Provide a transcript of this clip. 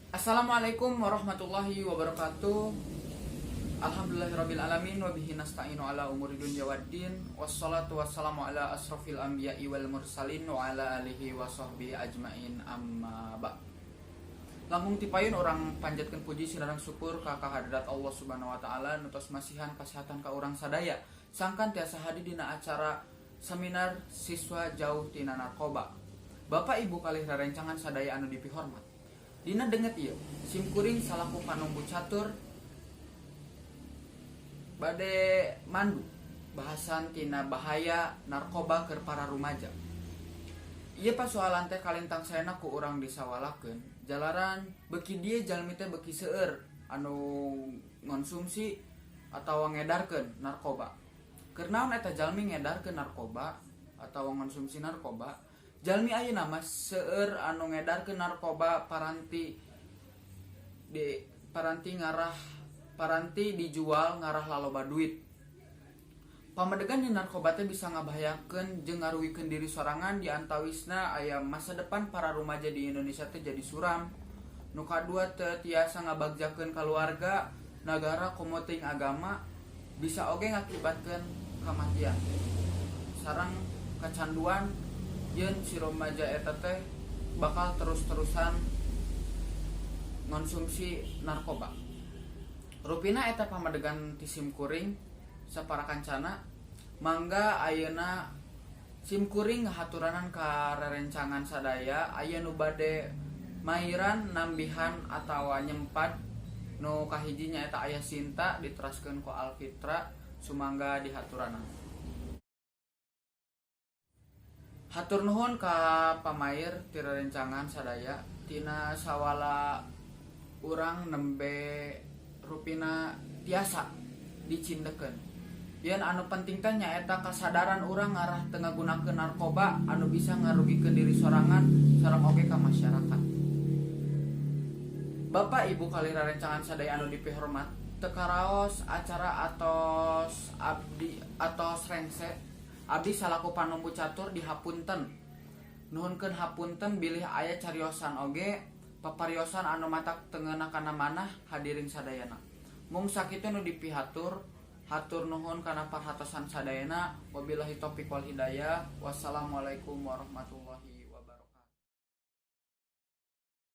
Assalamualaikum warahmatullahi wabarakatuh. Alhamdulillahirabbil alamin wa bihi nasta'inu ala umuri dunya waddin. Wassalatu wassalamu ala asrofil anbiya'i wal mursalin wa ala alihi wa sahbihi ajmain, amma ba. Langkung ti payun urang panjatkeun puji sinareng syukur ka kahadrat Allah Subhanahu wa Taala nu tos masihan kasehatan ka urang sadaya sangkan tiasa hadir dina acara seminar siswa jauh tina narkoba. Bapak, Ibu kalih rerencangan sadaya anu dipihormat, dina danget ieu simkuring salaku panumbu catur bade mandu bahasan tina bahaya narkoba keur para rumaja. Ieu pasoalan teh kalintang saena ku urang disawalakeun jalaran beuki dieu jalmi teh beuki seueur anu ngonsumsi atau ngedarkeun narkoba. Keur naon eta jalmi ngedarkeun narkoba atau ngonsumsi narkoba? Jalmi ayeuna mah seueur anu ngedarkeun narkoba paranti ngarah paranti dijual ngarah laloba duit. Pamedegan di narkoba teh bisa ngabahayakeun jeung ngarugikeun diri sorangan. Di antawisna aya masa depan para rumaja di Indonesia teh jadi suram. Nu kadua, teu tiasa ngabagjakeun keluarga, nagara, komo teuing agama. Bisa oge ngakibatkeun kamatian sareng kecanduan yen si rumaja eta teh bakal terus-terusan ngonsumsi narkoba. Rupina eta pamadegan ti simkuring sapara kancana. Mangga ayeuna simkuring ngahaturanan ka rerencangan sadaya, aya nu bade mairan, nambihan atawa nyempad. Nu kahiji nyaeta aya Sinta, diteraskeun ku Alfitra. Sumangga dihaturanan. Hatur nuhun ka pamair ti rerencangan sadaya. Tina sawala urang nembe rupina tiasa dicindekeun. Yen anu penting teh nyaeta kasadaran urang ngarah teu ngagunakeun narkoba anu bisa ngarugikeun diri sorangan sareng oge ka masyarakat. Bapak, Ibu kalih rerencangan sadaya anu dipihormat, teu karaos acara atos abdi atos rengse. Abdi salaku panumbu catur dihapunten, nuhunkeun hapunten bilih aya cariosan oge papariosan anu matak teu ngeunah kana manah hadirin sadayana. Mung sakitu nu dipihatur. Hatur nuhun kana perhatosan sadayana. Wabillahi taufik wal hidayah, wassalamualaikum warahmatullahi.